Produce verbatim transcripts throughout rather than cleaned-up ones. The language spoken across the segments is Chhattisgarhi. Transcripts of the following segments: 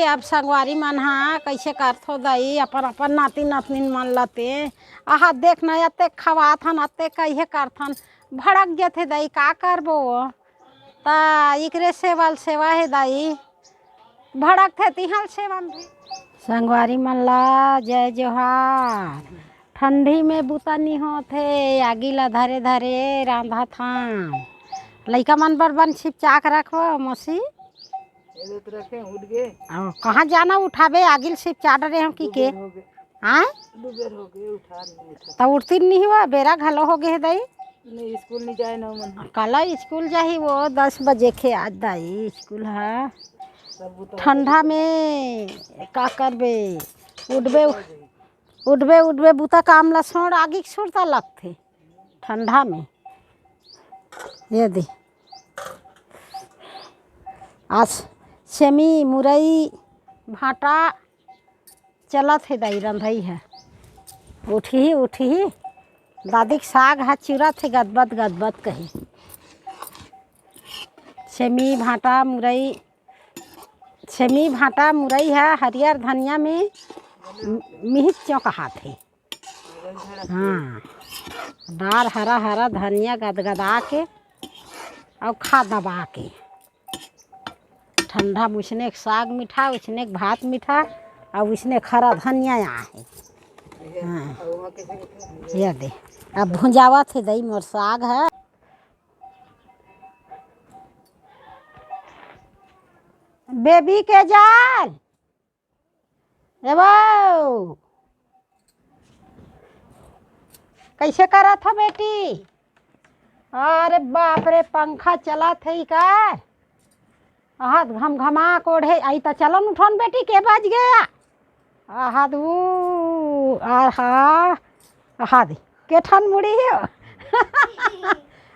अब संगवारी मन ह कइसे करथो दई, अपन अपन नाती नतनीन मन ल ते। आहा, देख न, अतेक खवात हन, अतेक कइसे करथन, भड़क जथे दई, का करबो? त इकरे सेवा ल सेवा हे दई, भड़कथे तिहां ल सेवा म भी। संगवारी मन ला जय जोहार। ठंडी में बुता नी होत हे, आगी ला धरे धरे रांधत हन। लइका मन बर बन छिपचाक रखबो मौसी। एदे तो रखे, उठ गए। अउ कहाँ जाना उठाबे, आगी ल छिपचाट रहे हो कि दू के? बेर हो गए। हाँ? दू बेर हो गए, उठा नहीं उठा। त उठती नहीं हुआ, बेरा घलो हो गए हे दई। नहीं, स्कूल नहीं जाए ना मन। काला स्कूल जाही वो, दस बजे के आज दई स्कूल ह। सब बुता ठंडा में का करबे, उठबे, उठबे, उठबे, बुता काम ला छोड़, आगी के सुरता लगथे ठंडा में। ये दे, आज सेमी, मुरई, भांटा चलत हे दई, रंधई हे। उठही, उठही, दादी के साग ह चुरत हे, गदबद, गदबद कही। सेमी, भांटा, मुरई, सेमी, भांटा, मुरई ह हरियर धनिया में मि-, मिहिच चौंकात हे। हाँ, डार हरा हरा धनिया गदगदा के अउ खा दबा के। ठंडा में उसने साग मीठा, उसने भात मीठा, अउ उसने हरा धनिया आहे। हाँ, ये दे, अब भुंजावत हे दई मोर साग ह। बेबी के जाल, ए बऊ, कइसे करत हो बेटी? अरे बाप रे, पंखा चलत हे का? अहा, घमघमा कोढ़े, आई त चलन उठन बेटी, के बज गया? अहा दू, आहा, अहा दे, के ठन मुड़ी हो?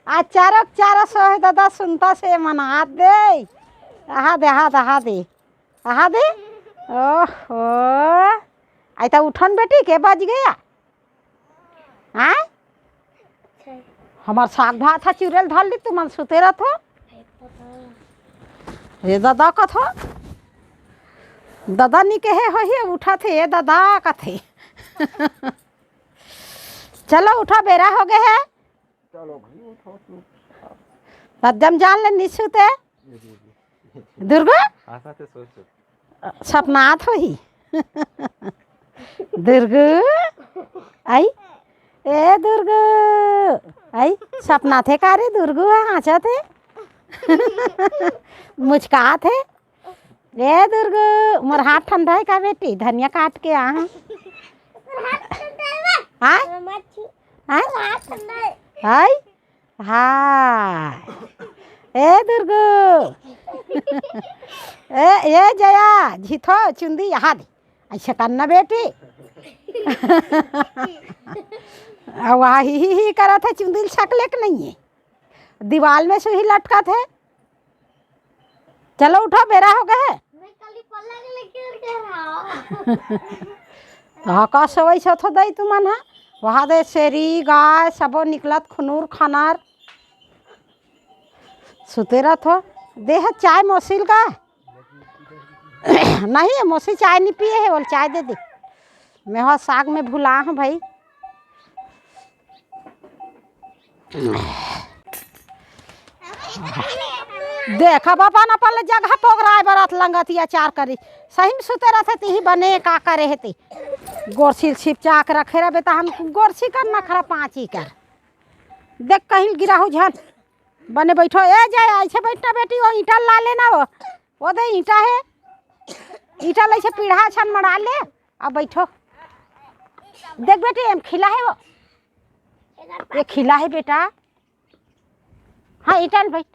आ चारों, चारों सोहे दादा सुनता से मनात दे। अहा दे, अहा दे, अहा दे। अहा दे। ओहो। आई त उठन बेटी, के बज गया? आय? हमर साग भात ह चुरेल धर ली, तुमन सुते रथो। रे दादा कथो। दादा नी कहे होही, उठत हे, ए दादा कथे। चलो उठो, बेरा हो गए हे। चलो भाई, उठो, उठो। तब जम जान ले निशु ते। दुर्गु? आशा ते सोच, सोच। सपनात होही। दुर्गु? आई? ए दुर्गु? आई? सपनात हे का रे दुर्गु? हाँचत हे? मुचकात हे? ए दुर्गु, मोर हाथ ठंडा हे का बेटी? धनिया काट के आ। हाँ? हाँ? हाँ? हाँ? ए दुर्गु। ए, ए जया, झिथो, चुंदी, यहाँ दे। अइसे करना बेटी। अउ वहाँ ही, ही, ही करत हे, चुंदी ल सकले के नहीं है। दीवाल में सुही लटकत हे। चलो उठो, बेरा हो गए हे। मैं कल ही पलंग लेके उठ के रहा। हाँ, का सवई सथो दई तुमन हा? वहाँ दे शेरी, गाय, सबो निकलत खुनूर खानार। सुते रथो। दे हे चाय मौसिल का? नहीं, मौसी चाय नहीं पिए हे, बोल चाय दे दे। मैं हो साग में भुला हूँ भाई। देख, अब अपन अपन ले जगह पोगराए बर अत लंगतिया चार करी। सही में सुते रहते तिही बने का करे हे ती। गोरसी ल छिपचा के रखे रहबे त हम गोरसी कर नखरा पाँची कर। देख कहीं गिराहू झन। बने बैठो। ए जाए, ऐसे बैठना बेटी, वो ईंटा ला लेना वो। वो दे ईंटा हे। ईंटा ले से पीढ़ा छन मड़ा ले। अब बैठो। देख बेटी, एम खिला हे वो। ये खिला हे बेटा। हाँ, ईंटा ले बैठ।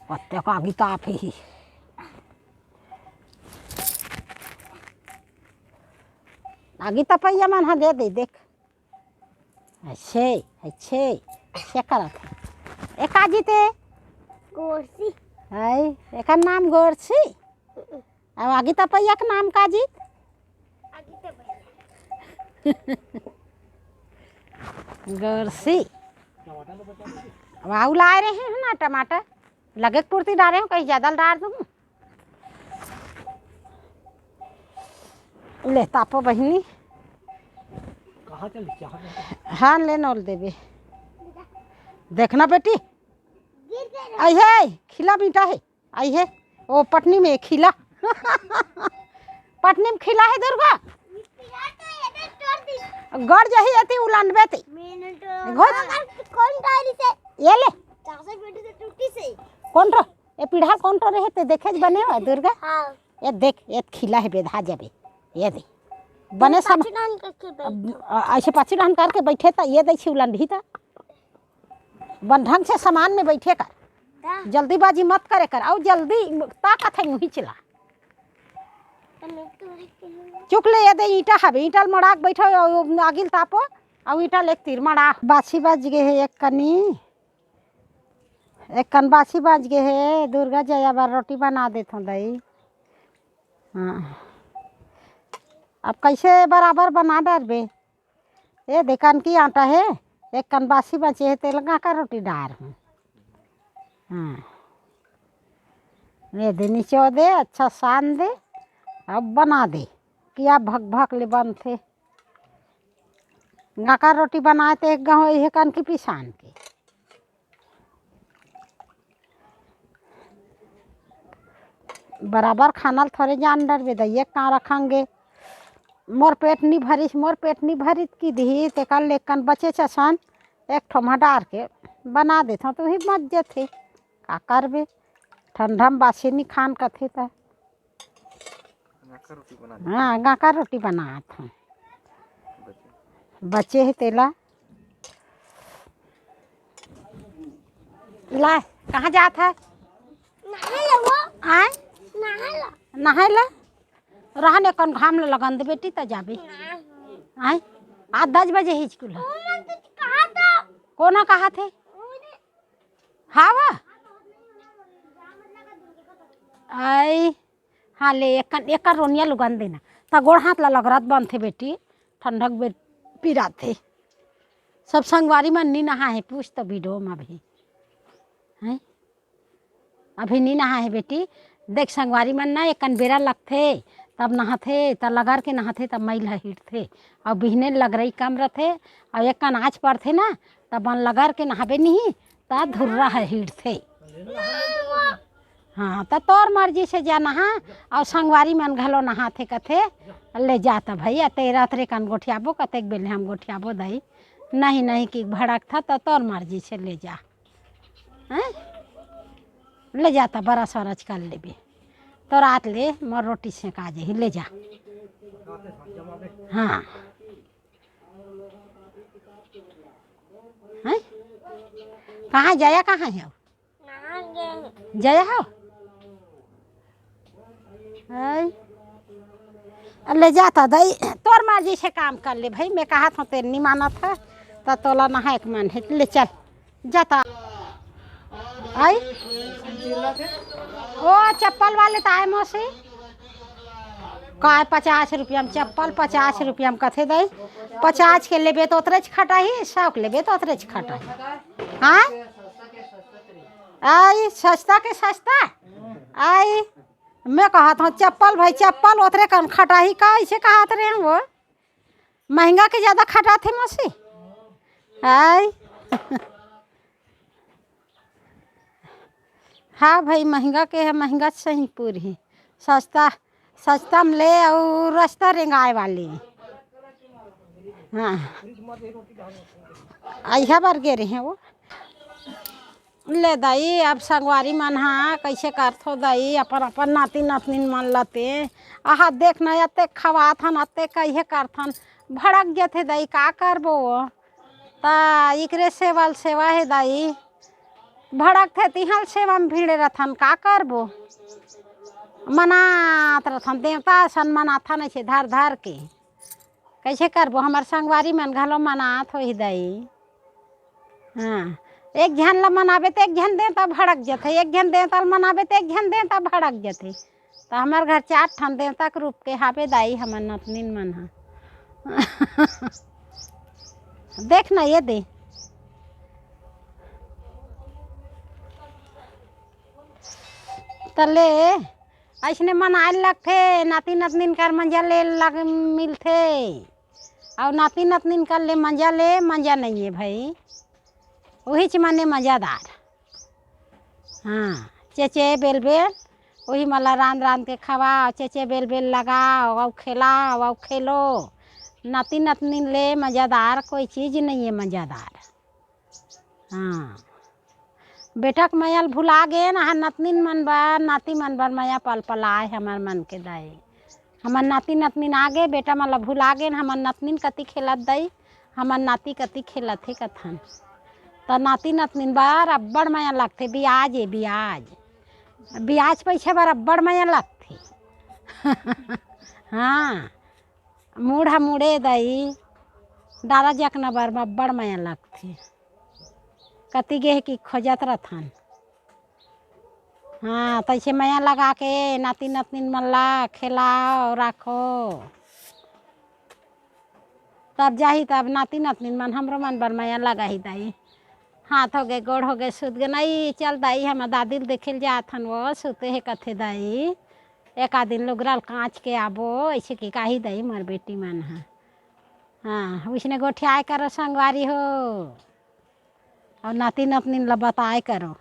पत्ते का आगी ताप हे ही। आगी तपैया मन हा दे दे, देख। अच्छे, अच्छे, अच्छे करत हे। ए काजी ते? गोरसी। है, एकर नाम गोरसी? अब आगी तपैया के नाम काजी? आगी तपैया। गोरसी। अब आऊ लाए रहे हैं ना टमाटर। लगे के पुरती डारे हूँ, कहीं ज्यादा डार दूँ। ले तापो बहिनी। कहाँ चली? हाँ, ले नोल देबे। देखना बेटी, आई हे खिला मीठा है, आई हे। ओ पटनी में खिला। पटनी में खिला है दुर्गा। गड़ जही एती उलानबे ती। घोट। कौन डाली से? ये ले। चाचा बेटी से टूटी से। कौन रो? ये पीढ़ा कौन रो रहे ते देखे ज बने हो दुर्गा? हाँ। ये देख, ये खिला है बेधा जबे। ये दे। बने सम-, पाछू डाहन करके बैठ। अब, अ, ऐसे पाछू डाहन करके बैठे त ये दे छी उलंढी त। बन ढंग से सामान में बैठे कर। का? जल्दीबाजी मत करे कर। अउ जल्दी ताकत है मुही चला। चुक ले, ये दे ईंटा हवे, ईंटा ल मड़ाक बैठो, अउ आगिल तापो, अउ ईंटा लेक तीर मड़ा। बासी बज गे हे एक कनी, एक कन बासी बज गे हे। दुर्गा जया बर रोटी बना देथों दई। हाँ, अब कैसे बराबर बना डरबे? ये दे कनकी आटा हे, एक कन बासी बचे हे, तेल गाँका रोटी डार हूँ। हाँ, ये दे निचो दे, अच्छा सान दे, अब बना दे। किया भक भक ले बनथे। गाँका रोटी बनाए ते एक गहूँ ये कनकी पिसान के। बराबर खाना ल थोरे जान डरबे दई, एक कहाँ रखंगे। मोर पेट नी भरिस, मोर पेट नी भरिस की दिही, तेकर लेकन बचे चसन एक ठो म डार के बना देथों, तो ही मच जथे। का करबे, ठंडा म बासी नी खान कथे त। गाँका रोटी बना दे। हाँ, गाँका रोटी बनात हूँ। बचे। बचे हे तेला। ला, कहाँ जात है? नहाए ला वो। आय? नहाए ला। नहाए ला? रहन एकन घाम ला लगन दे बेटी, त जाबे। ना। आय? आज दस बजे ही स्कूल है। वो मन तो कहा था। कोना कहा थे? वो ने। हाँ वा? आय? हाँ, ले, एक, एक रोनिया लुगन देना। त गोड़ हाथ ला लगरत बनथे बेटी, ठंडक बे-, पिराथे। सब संगवारी मन नी नहा हे, पूछ तो वीडियो में अभी। हैं? अभी नी नहा हे बेटी। देख संगवारी मन ना, एकन बेरा लगथे, तब नहाथे, त लगर के नहाथे, तब मैल ह हिड़थे। अउ बिहने लगरई कम रथे, अउ एकन आज पड़थे ना, तब बन लगर के नहाबे नहीं, त धुर्रा ह हिड़थे। हाँ, त तोर मर्जी से जा नहा, अउ संगवारी मन घलो नहाथे कथे, ले जा त भैया, तेरा तरे कन गोठियाबो, कतेक बेले हम गोठियाबो दई। नहीं, नहीं, कि भड़कथा त तोर मर्जी से ले जा। हैं? ले जा त बरस वरस कर लेबे। तोर आत ले मोर रोटी सेंका जाही, ले जा। हाँ। हैं? कहाँ जाया, कहाँ है? नहा गए। जय हो। हाय। ले जाता दई, तोर मर्जी से काम कर ले भाई, मैं कहा था तेरे नहीं मानत है, त तोला नहा एक मन है, ले चल, जाता। आई? ओ चप्पल वाले त आए मौसी। काय पचास रुपया में चप्पल, पचास रुपया में कथे दई? पचास के लेबे त ओतरेच खटाही, सौ के लेबे त ओतरेच खटाही। हाँ? आई, सस्ता के सस्ता। आई, मैं कहत हूँ चप्पल भाई चप्पल, ओतरे कन खटाही का, ऐसे कहत रहे हैं वो। महंगा के ज्यादा खटाथे मौसी। आई। हाँ भाई, महंगा के है, महंगा सही पूरी। सस्ता, सस्ता में ले अउ रस्ता रेंगाए वाली। हाँ। अइहा बर गे रहे वो। ले दाई, अब संगवारी मन हा कइसे करथो दाई, अपन अपन नाती नतनीन मन ला ते। आहा, देख न, अतेक खवात हन, अतेक कइसे करथन, भड़क जथे दाई, का करबो? त इकरे सेवा ल सेवा हे दाई, भड़कथे तिहल सेवा म भिड़े रथन, का करबो? मनात रथन, देवता असन मनाथन, अइसे धर धर के। कइसे करबो? हमर संगवारी मन घलो मनात होही दाई। हाँ, एक झन ल मनाबे त एक झन देवता भड़क जथे, एक झन देवता ल मनाबे त एक झन देवता भड़क जथे। त हमर घर चार ठन देवता के रूप के हाबे दाई, हमर नतनीन मन ह। देख न ये दे। तले अइसने मनाए लगथे, नाती नतनिन कर मंजा ले लग मिलथे। अउ नाती नतनिन कर ले मंजा ले, मंजा नइये भई, उहीच मने मजादार। हाँ, चेचे बेल बेल, उही मन ला रांध रांध के खवाओ, चेचे बेल बेल लगाओ, अउ खेलाओ, अउ खेलो। नाती नतनिन ले मजादार कोई चीज नइये मजादार। हाँ, बेटा के मया ल भुला गेन, हाँ, नतनिन मन बर, नाती मन बर मया पल पल आए हमर मन के दाई। हमर नाती नतनिन आगे, बेटा मन ला भुला गेन, हमर नतनिन कति खेलत दाई, हमर नाती कति खेलत हे कथन। त नाती नतनिन बर अब्बड़ मया लगथे, बियाज ए बियाज, बियाज पइसा बर अब्बड़ मया लगथे। हाँ, मुड़ ह मुड़े दाई, दादा जकना बर म अब्बड़ मया लगथे। कति गेहे कि खोजत रथन। हाँ, तइसे मया लगा के नाती नतनिन मन ला खेलाओ, राखो। तब जाही, तब नाती नतनिन मन हमरो मन बर मया लगाही दाई। हाथ होगे, गोड़ होगे, सुत गे। नहीं, चल दाई, हमर दादी ल देखे ल जात हन, वो सुते हे कथे दाई। एक आध दिन लुगरा ल कांच के आबो, अइसे कि काही दाई मोर बेटी मन ह। हाँ, उसने गोठियाए करो संगवारी हो, अउ नाती नतनिन ल बताए करो।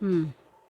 हम्म,